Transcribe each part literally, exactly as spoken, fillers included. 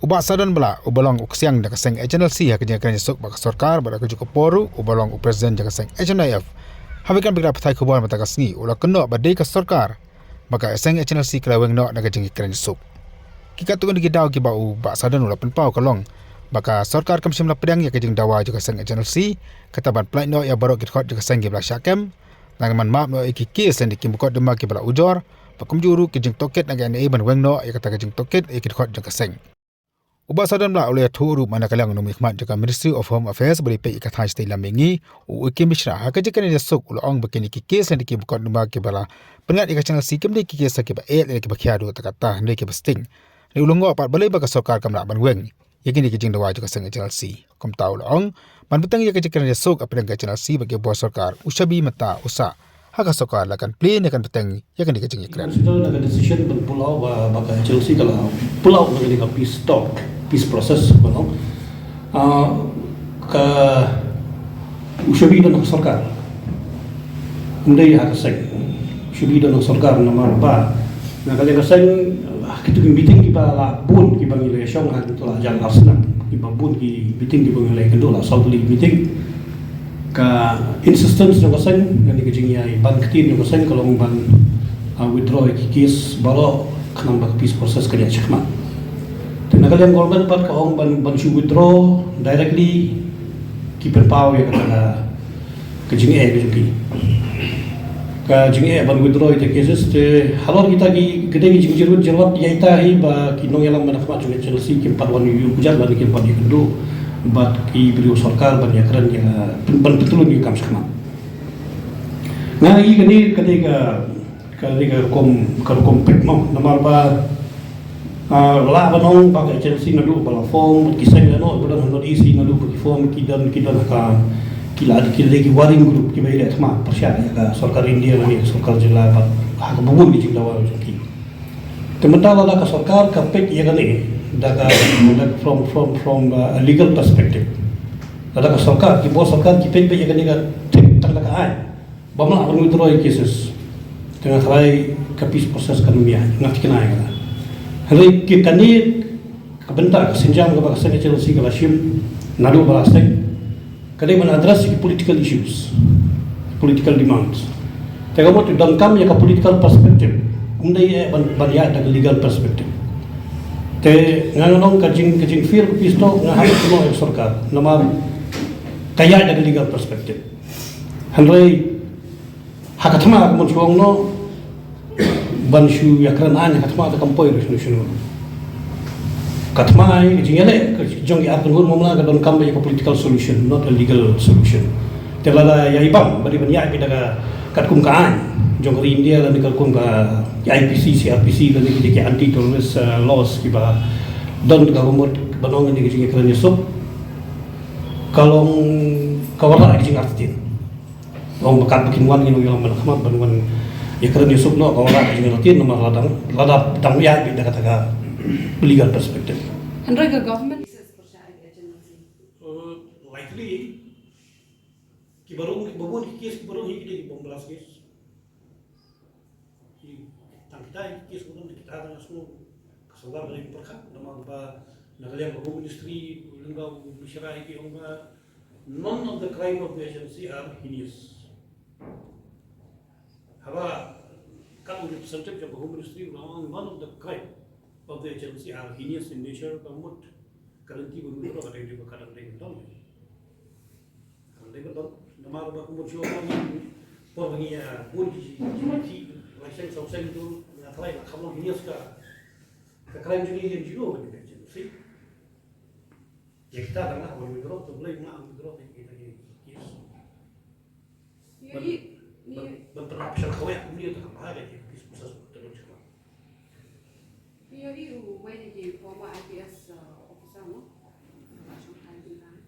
U Bah Sadon Blah, uba long u ksiang da ka seng H N L C ha ka jingkren suk bad ka sorkar, bad ha kajuh ka por ruh uba long u president jong ka seng H N I F, ha Weekend Pathai Khubor mynta ka sngi u la kynnoh ba dei ka sorkar bad ka seng H N L C ki la weng noh na ka jingkren suk. Ki katto katne ki daw kiba u Bah Sadon u la pynpaw ka long ba ka sorkar kam shym la pdiang ïa ka jingdawa jong ka seng H N L C, kata ban pynlait noh ïa baroh ki dkhot jong ka seng kiba la shah kem, nang ban map noh ïa ki kes lane ki mukotduma kiba la ujor, bad kumjuh ruh ki jingtohkit na ka N I A ban weng noh ïa kata ka jingtohkit ïa ki dkhot jong ka seng. U Bah Sadon Blah u la ïathuh ruh ba na ka liang u nongmihkhmat jong ka Ministry of Home Affairs ba dei peit ïa ka thaiñ shatei lam mihngi, u Ukim Mishra, ha ka jingkren suk u la ong ba kine ki kes lane ki mukotduma kiba la pynngat ïa ka H N L C kim dei ki kes kiba eh lane kiba khia haduh katta katta, hynrei kiba sting. Hynrei u la ong pat balei ba ka sorkar kam lah ban weng ïa kine ki jingdawa jong ka seng H N L C. Kumta u la ong ban bteng ïa ka jingkren suk hapdeng ka H N L C bad ki bor sorkar, u shabi mynta u sah ha ka sorkar la kan plie ne kan bteng ïa kane ka jingïakren. Consider na ka decision ban pull out ba, ba ka H N L C ka la pull out na kane ka peace talk, peace process, ba long. Ah, ka u shabi don ha ka sorkar. Ym dei ha ka seng. U shabi don ha ka sorkar namar ba na ka liang ka seng, ah, kitu ki meeting kiba la bun kiba ngi la shong ha kitu la jam arsenal. Kiba bun ki meeting kiba ngi la kynduh la saw tylli ki meeting. Ka insistence jong ka seng, lane ka jingïai ban ktien jong ka seng ka long ban, ah, withdraw ïa ki case baroh khnang ba ka peace process kan ïaid shakhmat. Te na ka liang government pat ka ong ban, ban shu withdraw directly, ki pynpaw ïa kata ka, ka jingeh ka jong ki. Ka jingeh ban withdraw ïa ka cases te halor kita ki, ki dei ki jingjyrwit jyrwat ïa ita hi ba ki nongïalam ba na khmat jong ka H N L C kim pat wan ïakynduh bad ki briew sorkar ban ïakren ïa, ban pyntylun ïa ka kam shakhmat. Nga ïa kane ka dei ka, ka dei ka rukom, ka rukom peit mo namar ba Ah, lah ban ong ba ka H N L C naduh ba la form, ki seng lano, ba don ha North East naduh ba ki form, ki don, ki don ha ka, ki la, ki la ki working group, kiba ïaleh thma pyrshah ïa ka sorkar India lane ka sorkar jylla bad ha kaba bun ki jingdawa jong ki. Te mynta lada ka sorkar ka peit ïa kane da ka, da from, from, from, uh, a legal perspective. Lada ka sorkar, ki bor sorkar ki peit, peit ïa kane ka thik tang da ka aiñ. Ba mlak ban withdraw ïa cases. Te nga tharai ka peace process kan ym ïaid, nga thikna ïa kata. Hynrei ki kane ka bynta ka sienjam kaba ka seng H N L C ka la shim naduh ba la seng, ka dei ban address ki political issues, political demands. Te ka mut donkam ïa ka political perspective, ym dei eh ban, ban ïaid da ka legal perspective. Te nga, nga ong ka jing, ka jingfail ka peace talk nga hap ban kynnoh ïa ka sorkar namar ka ïaid da ka legal perspective. Hynrei ha ka thma ka mon shu ong noh ban shu ïakren aiñ ha ka thma te kam poi ruh shano shano. Ka thma ïa ka jingïaleh ka jong ki ar kynhun mamla ka donkam ïa ka political solution, not a legal solution. Te lada ïa i bam ba dei ban ïaid beit da ka katkum ka aiñ jong ka ri India lane katkum ka I P C, C R P C lane ki, ki anti terrorist, uh, laws kiba don, ka mut ban ong ïa ka jingïakren ïasuk ka long ka wanrah ïa ka jingartatien. Ong ba kat ba kin wan ngi nongïalam ba na khmat ban wan ïakren ïasuk noh ka wanrah ka jingartatien namar lada, lada dang ïaid beit da kata ka legal perspective. Hynrei ka government. Uh, likely kiba rung, kiba bun ki case kiba rung hi ki dei ki bomb blast case. Ki, tang kita ki case, ki kita tang snu ka sorkar ka dei pyrkhat namar ba na ka liang ka Home Ministry, lyngba u Mishra hi ki ong ba none of the crime of the H N L C are heinous. Haba kat u representative jong ka Home Ministry u la ong none of the crime of the H N L C are heinous in nature, ka mut ka lynti ba mut ka dang dei, ka dang dei ka dang. Ka dang dei ka dang. Namar ba ka mut shuwa ka mut por ba ngi ïa bun ki, ki, ki, laiseng saw seng tu nga tharai ba ka long heinous ka, ka crime jong ngi ïa jong ngi ka H N L C. Ïa kita dang lah ban withdraw, to blame nga withdraw ïa kita ki case. Ïohi, ban, ban pynlap sha ka wei kumne te ka bha ka ki peace process te don sha. Ïohi uwei na ki former I P S, uh, officer, no? Shong Thai Bun Thang.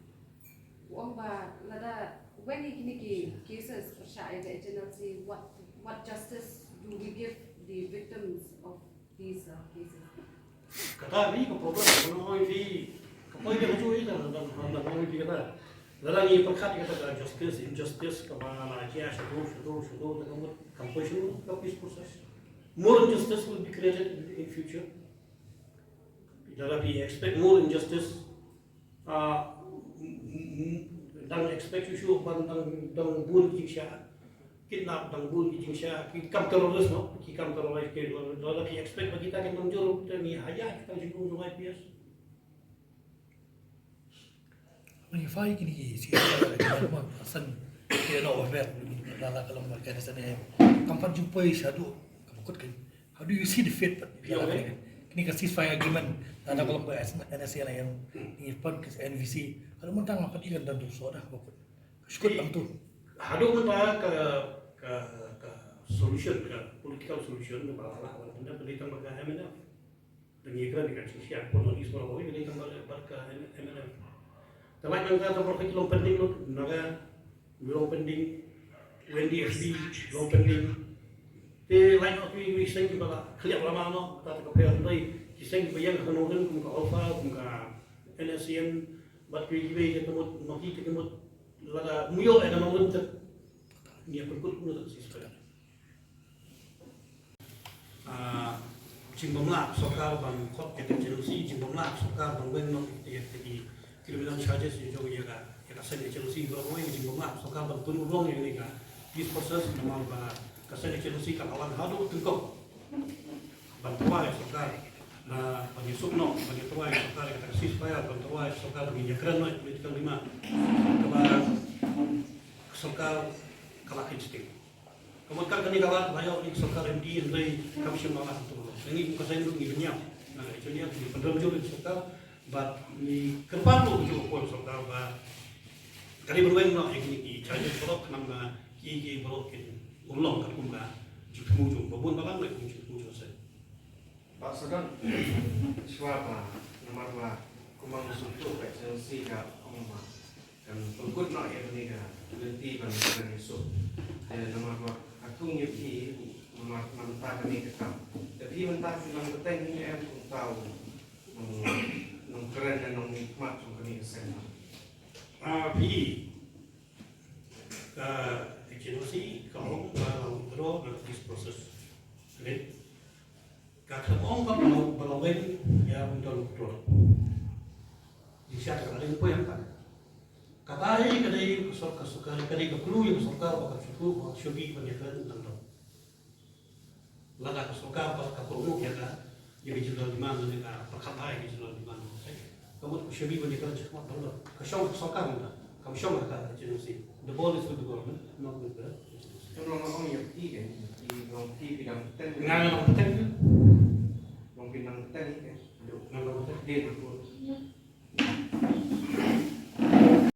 U ong ba lada weng ïa kine ki cases pyrshah ïa ka H N L C, what, what justice do we give the victims of these, uh, cases? Kata hi ka problem, ka ong phi, ka poi ka ju ita, ka ong phi kata. Lada ngi pyrkhat ïa kata ka justice, injustice, kaba la jia shaduh, shaduh, shaduh, te ka mut kam poi shuh ka peace process. More injustice will be created in, in future. Lada phi expect more injustice, ah, m- m- dang expect shuh shuh ban dang dang bun ki jingshisha kidnap, dang bun ki jingshisha ki kam terrorist, no, ki kam terrorist ki, lada phi expect ba kita kin dang jur, te ngi haya kita jingkung jong I P S. Ngi fai kini ki si ma san ki no over la la kalam ka na sane kam pan jumpai shadu kam kut kan. How do you see the fate pat? Kini ka ceasefire agreement la da kalam ka N S C N I M ni pan ka N V C. Kalau mentang apa dia kan dan tu so dah kut. Shukut ang tu. Hadu menta ka ka ka solution, ka political solution ka ba la la benda benda tang ka M N F. Dang ïa kren ka shisha pun is baroh kawei ka dei tang bad ka M N F. Te lait nangta te baroh ki long pending lut, na ka long pending, U N D F B long pending. Te lait noh ki seng kiba la khlieh lama noh, ta te ka pher ndai ki seng kiba ïeng ha nongrim kum ka Alpha, kum ka N S C N, bad kiwei kiwei ki mut, ma ki te ki mut lada mut ïoh ïa ka nongrim te. Ngi ïa pynkut kumno te ka ceasefire. Ah, jingbym lah sorkar ban khot ïa ka H N O C, jingbym lah sorkar ban weng noh ïa ki criminal charges ïa jong ïa ka, ïa ka seng H N O C, baroh kawei jingbym lah sorkar ban pynurlong ïa kane ka peace process, namar ba ka seng H N O C ka la wan haduh tyngkong ban tyrwa ïa sorkar, ban, ban ïasuk noh, ban ïatyrwa ïa sorkar ïa kata ka ceasefire, ban tyrwa ïa sorkar ban ïakren noh ïa political demand. Kaba sorkar ka la kynjting. Ka mut kane ka lad la ïoh ïa ka sorkar M D hynrei kam shym la lah tu. Ngi kum ka seng ruh ngi pynïap. Ngi pynïap, ngi pynrem jur ïa ka sorkar bad ngi kyrpad ruh ka jong ka sorkar ba ka dei ban weng noh ïa kine ki charges baroh khnang ba ki, ki baroh kin urlong katkum ka jingthmu jong ka bun balang, kum jingthmu jong ka seng. Bah Sordon, shuwa ba namar ba kumba nga sngewthuh ka H N O C ka ong ba kan pynkut noh ïa kane ka lynti ban, ban ïasuk. Te namar ba katkum ïa phi namar mynta kane ka kam. Te phi mynta phi nang bteng hi ne em kumta u nong, nongkren ne nongmihkhmat jong kane ka seng. Ah, phi, ka H N O C ka ong ba la withdraw na ka peace process. Ka khlem ong ba la, ba la weng ïa u Don Doctor. Jingshisha ka la dei poi hangta. Kata hi ka dei ka sor-, ka sor-, ka dei ka clue ïa ka sorkar ba ka shu, ba ka shu bi ban ïakren tang dong. Lada ka sorkar ba ka pynrung ïa ka, ïa ka general demand, ïa ka pyrkhat ïa ka general demand. Ka mut ka shu bi ban ïakren shakhmat dong dong. Ka shong ka sorkar mynta. Kam shong ha ka H N O C. The ball is with the government, not with the H N O C. Kan long ong ïa phi kan, phi long phi phi dang bteng. Nga nga dang bteng. Long phi dang bteng kan. Nga dang bteng. Dei na court.